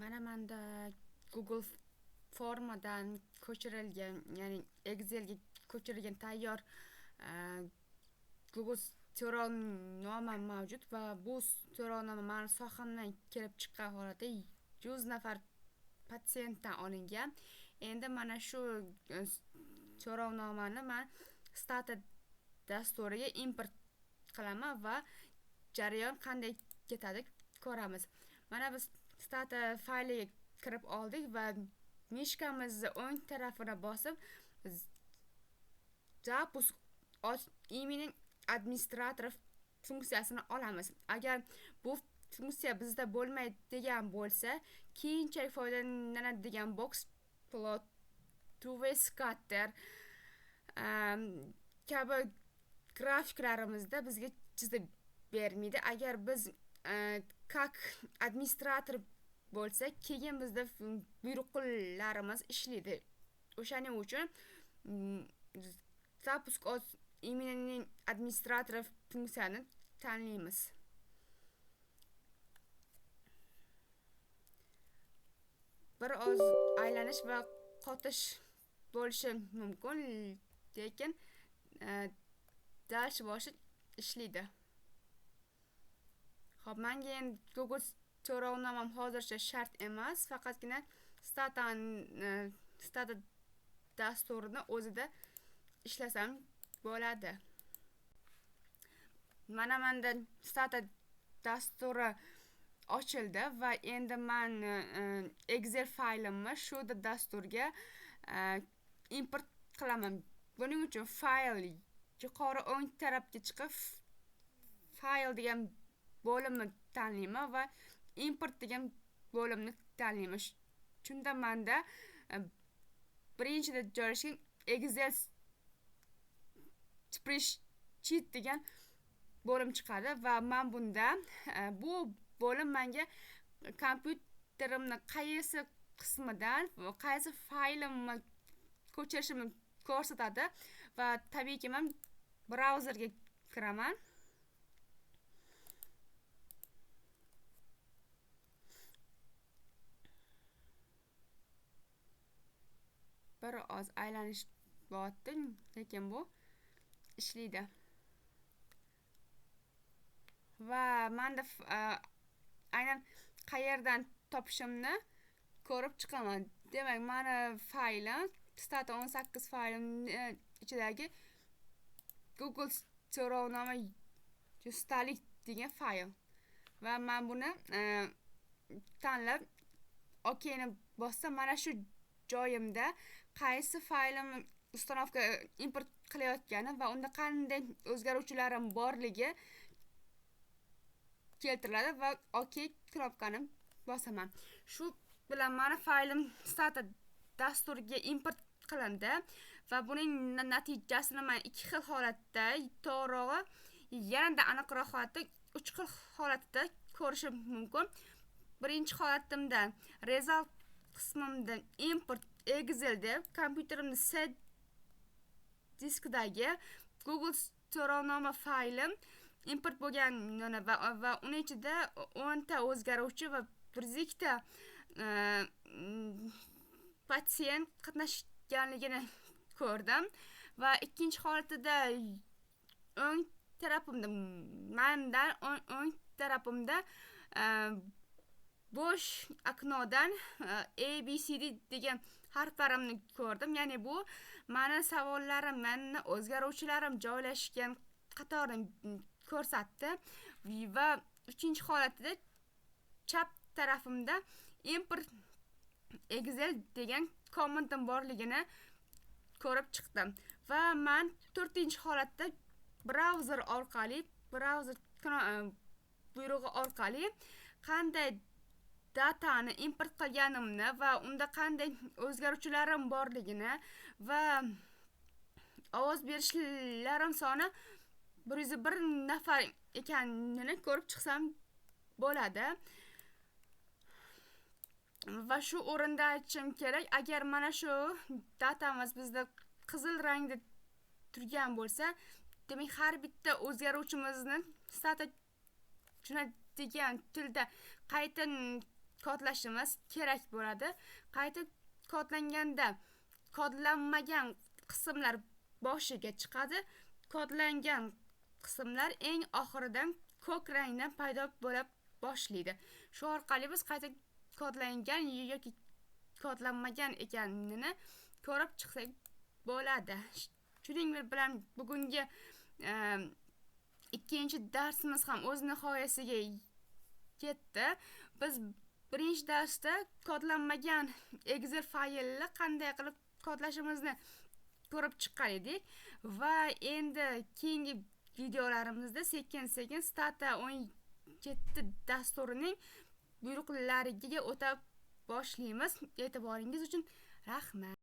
Mana menda Google formadan ko'chirilgan, ya'ni Excelga ko'chirilgan tayyor Google so'rovnoma mavjud va bu so'rovnoma mani sohamdan kelib chiqqan holatda 100 nafar patsientdan olingan. Endi mana shu so'rovnomani man Stata dasturiga import qilaman va jarayon qanday ketadi ko'ramiz. Mana biz Stata fayliga kirib oldik va mishkamizni o'ng tarafini bosib Запуск от имени администратора funksiyasini olamiz. Agar bu funksiya bizda bo'lmaydigan bo'lsa, keyinchalik foydalanadigan box plot, two-way scatter kabi grafiklarimizda bizga chizib bermaydi. Agar biz как administrator bo'lsak, keyin bizda buyruqlarimiz ishlaydi. O'shaning uchun Запуск от имени администратора funksiyani tanlaymiz. Bir oz aylanish va qotish bo'lishi mumkin, lekin dash boshi ishlaydi. Xo'p, menga endi Google so'rovnomam hozircha shart emas, faqatgina Stata dasturini o'zida ishlasam bo'ladi. Mana menda Stata dasturi ochildi va endi men Excel faylimni shu dasturga import qilaman. Buning uchun fayl yuqori o'ng tarafga chiqib fayl degan bo'limni tanlayman va import degan bo'limni tanlayman. Shunda menda birinchida joylashgan Excel spreadsheet degan bo'lim chiqadi va men bunda bu bo'lim menga kompyuterimni qaysi qismidan qaysi faylimni ko'chirishimni ko'rsatadi va tabiiyki men brauzerga kiraman. Bir oz aylanish bo'lyapti, lekin bu ishlaydi. Va menda aynan qayerdan topishimni ko'rib chiqaman. Demak, meni faylim Stata 18 faylim ichidagi Google so'rovnoma yuztalik degan fayl va men buni tanlab OK ni bossam, mana shu joyimda qaysi faylim ustanovka import qilayotgani va unda qanday o'zgaruvchilarim borligi keltiriladi va OK knopkani bosaman. Shu bilan meni faylim Stata dasturiga import qilindi va buning natijasini men ikki xil holatda, to'g'rirog'i yanada aniqroq holatda uch xil holatda ko'rishim mumkin. Birinchi holatimda result qismimda import Excel deb kompyuterimni C diskidagi Google so'rovnoma faylim import bo'lganini va uning ichida 10 ta o'zgaruvchi va 102 ta patsient qatnashganligini ko'rdim. Va ikkinchi holatida o'ng tarafimda, mandan o'ng tarafimda bo'sh oknodan A B C D degan harflarimni ko'rdim. Ya'ni bu meni savollarim, meni o'zgaruvchilarim joylashgan qatorni ko'rsatdi. Va uchinchi holatida chap tarafimda import Excel degan kommentim borligini ko'rib chiqdim. Va men to'rtinchi holatda brauzer orqali, brauzer buyrug'i orqali qanday datani import qilganimni va unda qanday o'zgaruvchilarim borligini va ovoz berishlarim soni 101 nafar ekanini ko'rib chiqsam bo'ladi. Va shu o'rinda aytishim kerak, agar mana shu datamiz bizda qizil rangda turgan bo'lsa, demak har bitta o'zgaruvchimizni Stata tushunadigan tilda qayta kodlashimiz kerak bo'ladi. Qayta kodlanganda kodlanmagan qismlar boshiga chiqadi, kodlangan qismlar eng oxiridan ko'k rangdan paydo bo'la boshlaydi. Shu orqali biz qayta kodlangan yoki kodlanmagan ekanini ko'rib chiqsak bo'ladi. Shuning bilan bugungi ikkinchi darsimiz ham o'z nihoyasiga yetdi. Biz birinchi darsda kodlanmagan Excel faylni qanday qilib kodlashimizni ko'rib chiqqan edik va endi keyingi videolarimizda sekin-sekin Stata 17 dasturining buyruqlariga o'ta boshlaymiz. E'tiboringiz uchun rahmat.